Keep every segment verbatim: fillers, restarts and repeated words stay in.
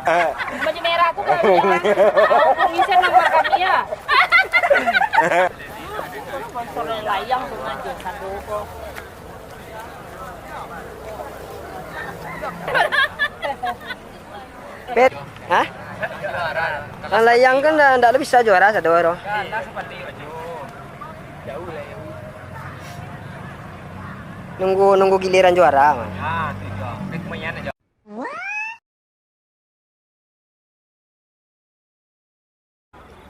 Baju merah tu kalau dia, aku bisa nampak kami ya. Sponsor layang tu aja satu ko. Pet, hah? Nan layang kan ndak, ndak bisa juara sado tu. Nunggu, nunggu giliran juara, man.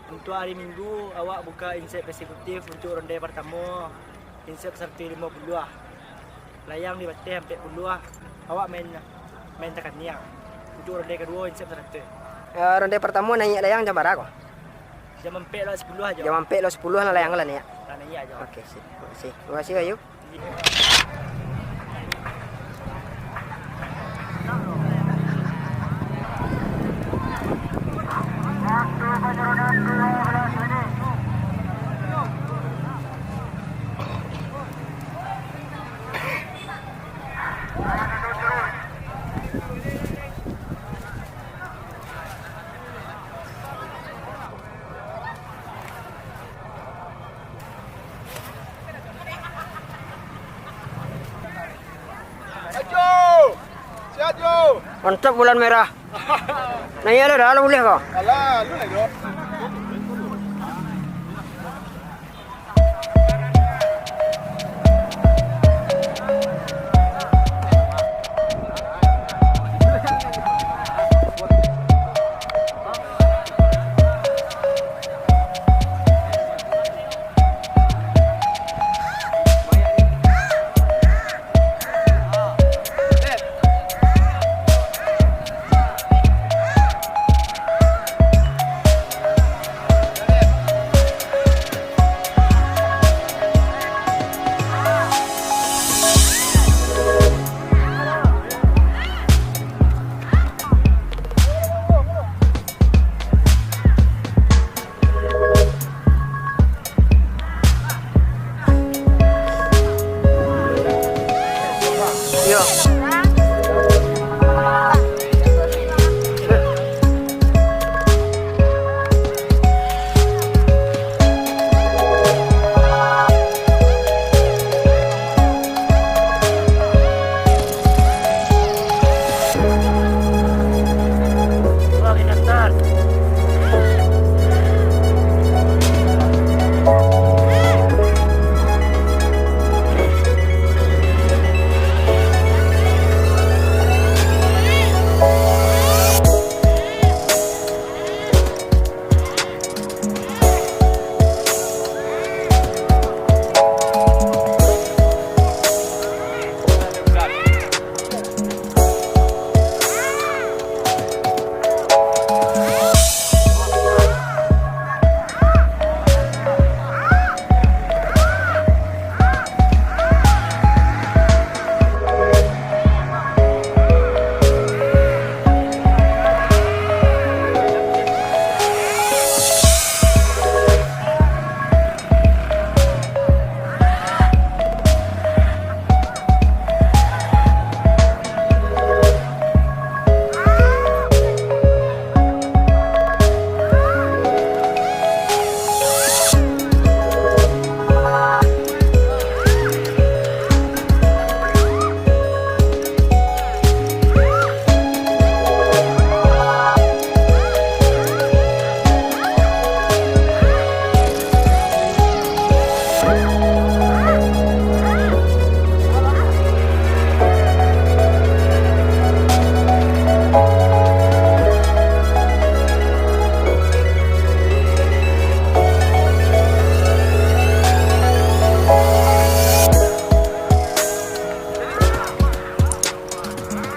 Untuak ari Minggu, awak buka insep eksekutif untuak ronde partamo, insep saratuih limo puluah. Layang di bateh ampek puluah, awak main, main takaniang. Untuak ronde kaduo, insep saratuih. Eh, ronde partamo naiak layang jam bara ko? Jam ampek lewat sapuluah ajo. Jam ampek lewat sapuluah lah layang lah naiak. Lah naiak ajo. Oke, sip. Makasih. Makasih, Bayu. Ajo! Siap, Jo! Mantap, bulan merah. Nah, iyo lah, dah, lah buliah ko. Alah, lu lah, Jo.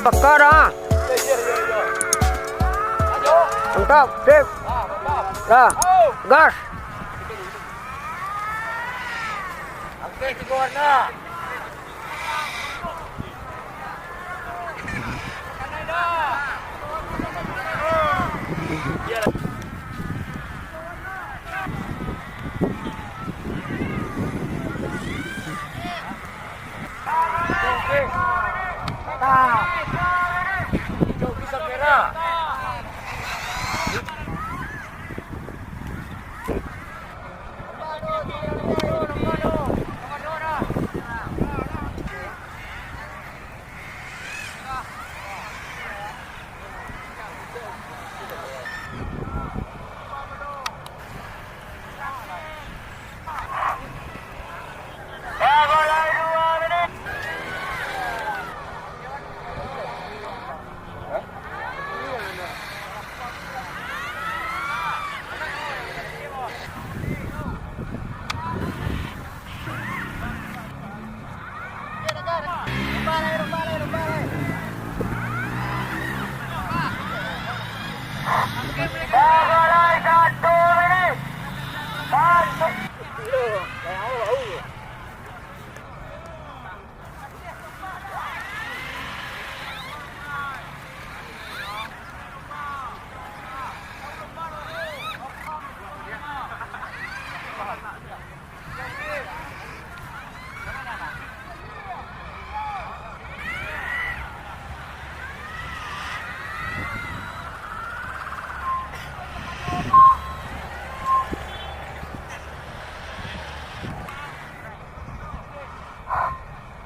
Peka dah. Mantap, sip. Dah. Gas. Oke, tiga warna.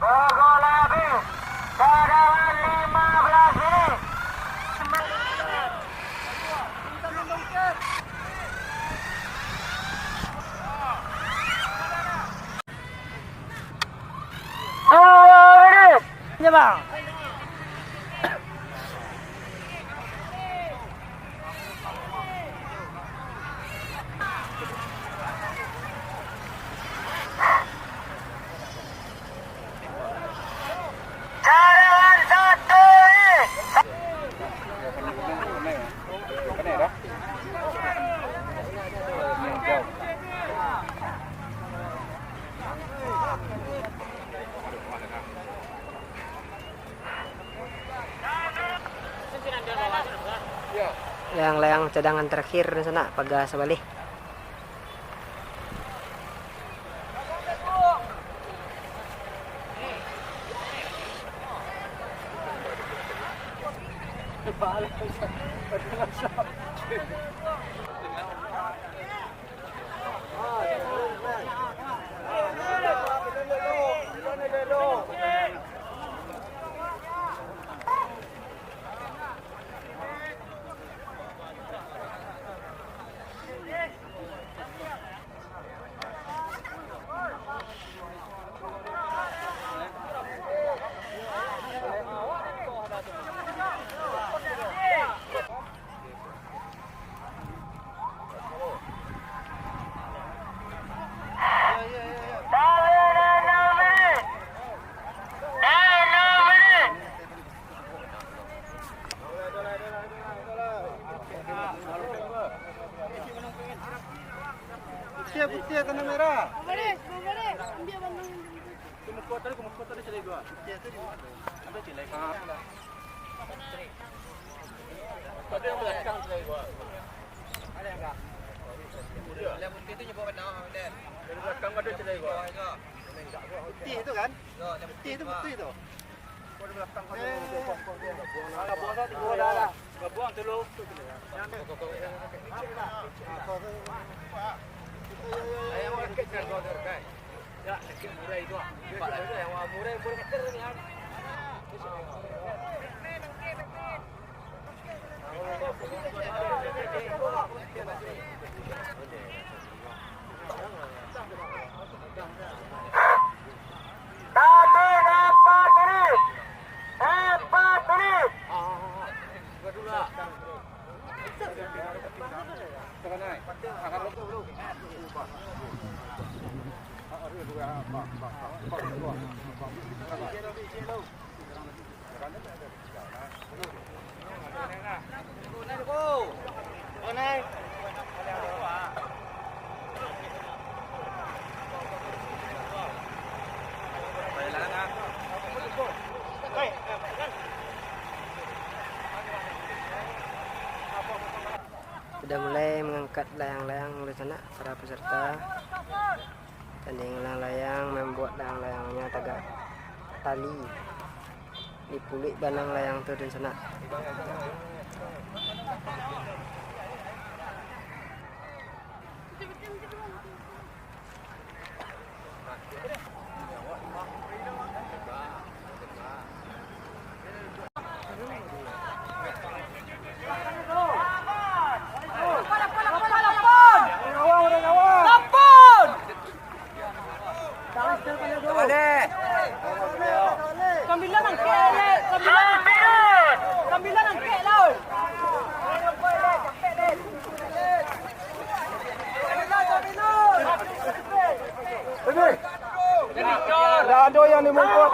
Begol habis, cadangan lima belas menit. Dua menit. Ya, Bang. Cadangan satu ini. Layang-layang cadangan terakhir di sana, paga sabaleh. Putih, putih, tanah merah. Baris, baris. Ambil bandung. Kumukuat tadi, kumukuat tadi, cari dua. Putih tadi. Ambil cilek. Ada yang belakang, cilek dua. Ada yang enggak? Yang putih tu nyebut benar, Amir. Dari belakang ada cilek dua. Putih tu kan? Yo, yang putih tu, putih tu. Tambah empat menit. Empat menit. Sudah mulai mangangkat layang-layang di sana, para peserta. Tandingan layang-layang, mambuek layang-layangnyo tagak tali. Dipuluik banang layang tu dunsanak. Sambilan angkek, leh. Sambilan angkek. Sambilan angkek, lah. Dah ado yang dimungkut.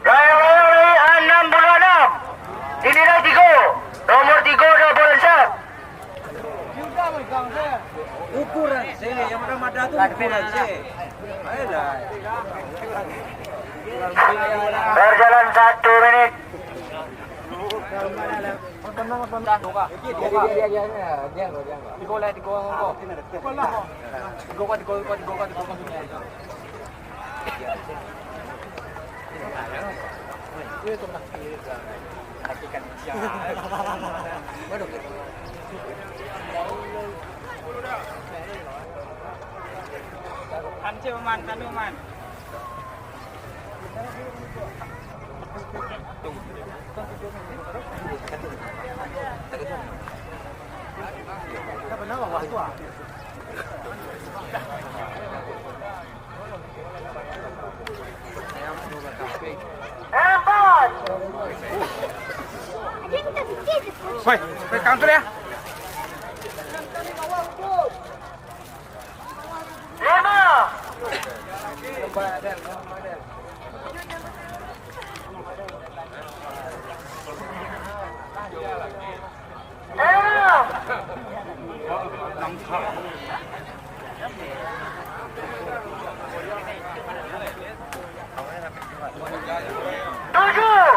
Gaya-gaya anam puluh anam. Dinilai tigo. Nomor tigo, Dua Puluh Ansap. Ukuran se, yang madah-madah tu ukuran se. Ayolah. Berjalan satu menit. Tahan, Cik, aman, tahan, aman. Woi, woi, counter ya. Lima. Enam. Tujuh.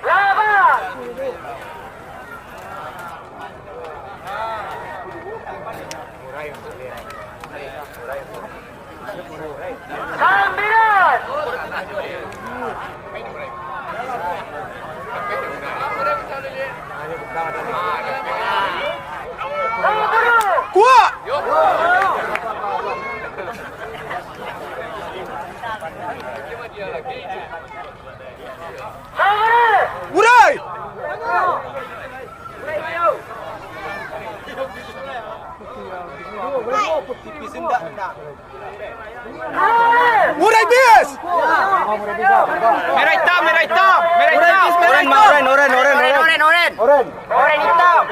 Lapan. Sambilan. Kuat. Urai! Urai bis! Merah hitam, merah hitam, merah hitam. Oren, oren, oren, oren, oren. Oren, oren. Oren hitam.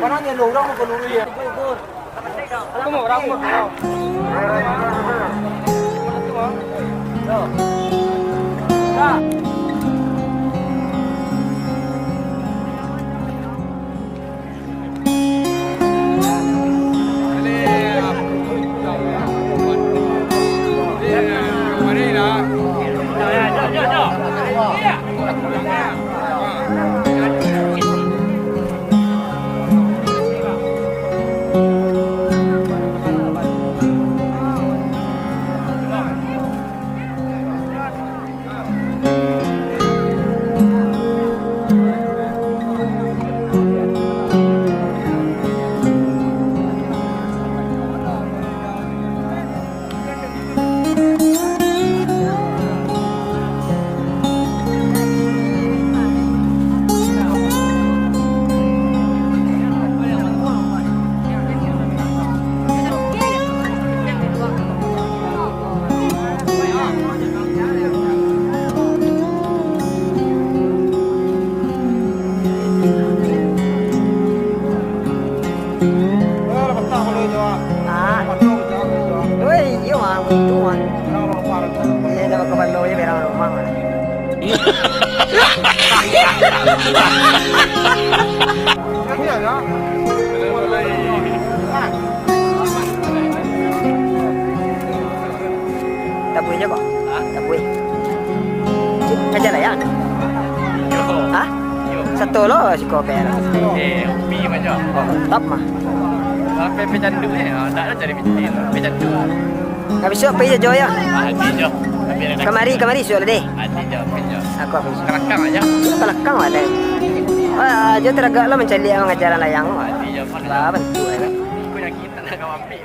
Mana ni lo orang mau peluru ya? Ah. Oi, iyo, ah, itu, ah. Ini dah ke Bandung ni, berang rumah, ah. Tabuih jo ko? Tabuih. Cik, kaja layang. Hah? Sato lo siko pera. Eh, kopi mah jo. Oh, mantap mah. Sampai pecandu eh. Ah, ndak ada cari piti. Pecandu. Habis tu pai jo yo. Ah, ati jo. Tapi ada kamari, kamari sudah deh. Ati jo, ati jo. Aku habis. Kelakang aja. Kelakang lah deh. Ah, jo teragak lo mancaliak mangaja layang lo. Ati jo. Lah, bantu kan. Aku yang kita nak kau ambil.